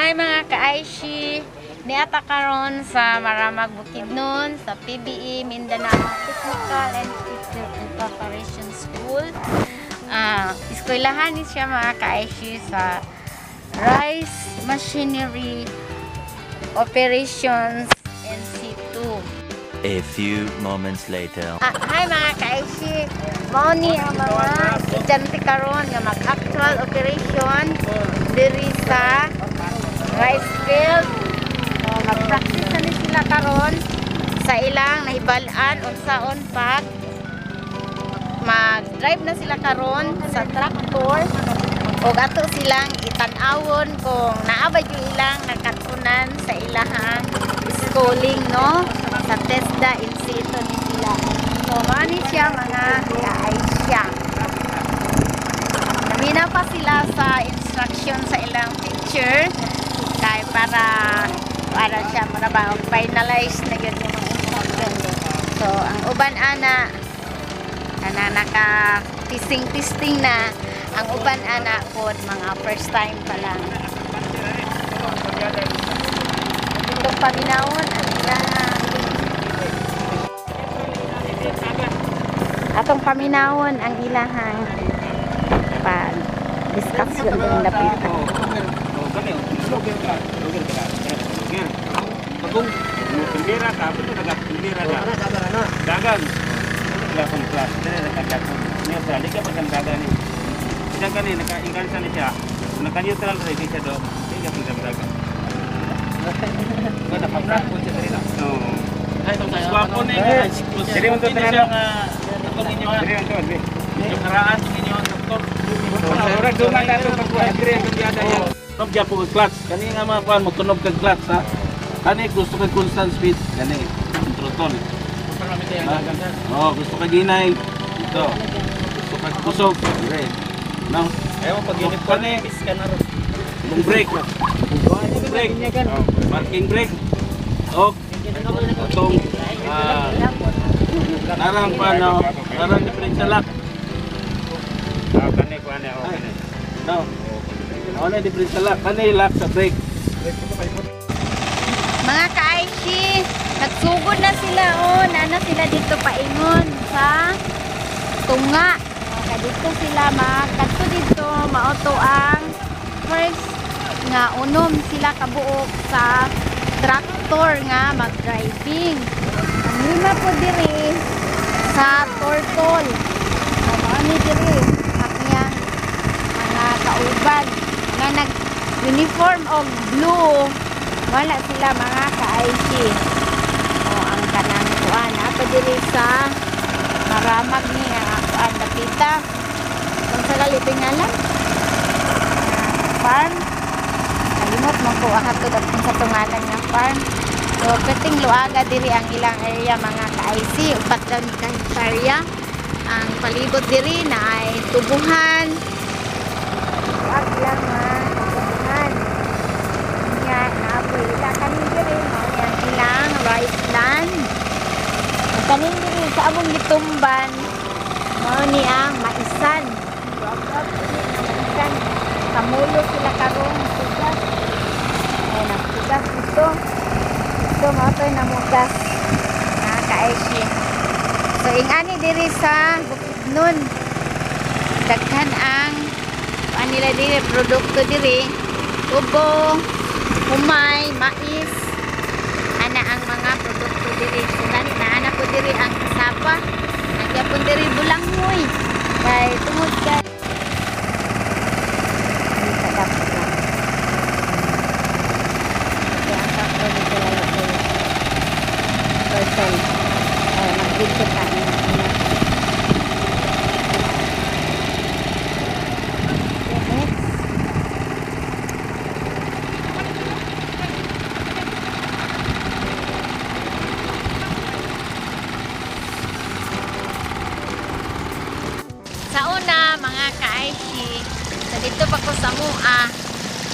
Hi, mga ka-Aishi! Niata karon sa Maramag, Bukidnon, sa PBE Mindanao Technical and Teacher Preparation School. Eskwelahan ni siya, mga ka-Aishi, sa Rice Machinery Operations NC2. A few moments later. Hi, mga ka-Aishi! Mao ni ang mga estudyante karon nga mag-actual operation diri sa rice field. So, mag-practice na ni sila karon sa ilang nahibal-an unsaon pag mag-drive na sila karon sa tractor ug ato silang itan-awon kung naa ba yung ilang nakatunan sa ilahang schooling, no, sa TESDA in situ ni sila. So mao ni siya, mga ka-Aisha. Naminaw pa sila sa instruction sa ilang teacher kay para para siya para ba finalize na gyud yung mga instruction. So ang uban ana kana naka testing testing na, ang uban ana pod mga first time pa lang. Itong paminawon ang ilang atong paminawon ang ilahang pag discussion din dapita. Oh, kani, lugar ka, lugar ka. Lugar. Pagong tindera ka, pwede nagtindera ka. Dagan. Wala akong class. Dire nakagatong. Neutral, di ka pa siyang dagan ni. Dagan ni, naka-ingansa ni siya. Naka-neutral rin siya do. Di ka pa dagan. Wala ka po siya diri na. Oo. Swapo na yun. Diri man to Hindi tanan. siya nga itong inyo ha. Diri man to, diri. Yung karaan itong inyo ang doktor. Murag duman na to pagkuha diri ang biyada niya. Tunog gyapon kag clutch. Kani nga mga kuan mo tunog kag clutch ha. Kani gusto kag constant speed. Kani throttle. Oh, gusto kag hinay. Ito. Gusto kag kusog. Dire. No. Ayaw pag unit kani. Yung brake. Yung brake. Parking brake. Ok. Atong narang pa no, narang differential lock. Ah, kani kuha na, oh, kani. No. Ano na differential lock? Kani lock sa brake. Mga ka-Aishi, nagsugod na sila oh, nana sila dito paingon sa tunga. Kaya dito sila magkadto dito, mao to ang first nga unom sila kabuok sa tractor nga mag-driving. Ang lima po diri sa turtle. So, mao ni diri ang iyang mga kauban nga nag-uniform og blue, wala sila, mga ka-Aishi. O ang kanang kuan ato diri sa Maramag ni ang kuan dapita kung sa gali ngalan farm, kalimot mo ko ato dapit sa tungalan nga farm. So perting luaga diri ang ilang area, mga ka-Aishi. 4 daw ni ka hektarya ang palibot diri na ay tubuhan. Luag lang mga tubuhan nga naapoy ila kanin diri, mao ni ang ilang rice land. Ang kanin diri sa among gitumban, mao ni ang maisan. Luag-luag ni ang maisan. Kamulo sila karong tugas ay nagtugas dito. Ito mao to'y namugas, mga ka-Aishi. So ingani diri sa Bukidnon, daghan ang kuan nila diri, produkto diri, ubo, humay, mais, ana ang mga produkto diri. So gani na ana po diri ang kasapa. Nagyapon diri bulanghoy kay tungod kay dito dapat lang. Okay, ang tractor dito layo kayo. Turtle. Ay, mag-video ka. Ina. Next. Sa una, mga ka-Aishi, sa dito pa ko sa mua,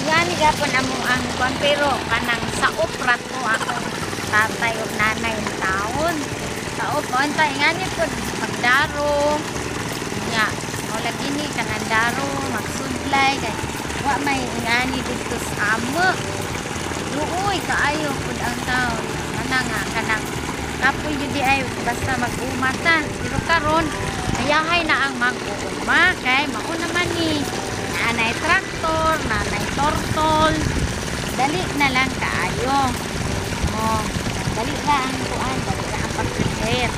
ngani gapon amo ang kuan pero kanang saop ra to akong tatay ug nanay taon. Saop mo ta ngani pod pagdaro nga o lagi ni kanang daro magsudlay kay Wa may ingani dito sa amo. Luoy kaayo pud ang taon. Ana nga kanang kapoy jud di ay basta mag-uma ta. Pero karon ayahay na ang mag-uuma kay mao naman ni naanay traktor, naanay tortol. Dali na lang kaayo. Oh, dali na ang kuan, dali na ang pag-prepare.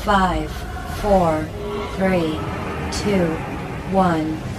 Five, four, three, two, one.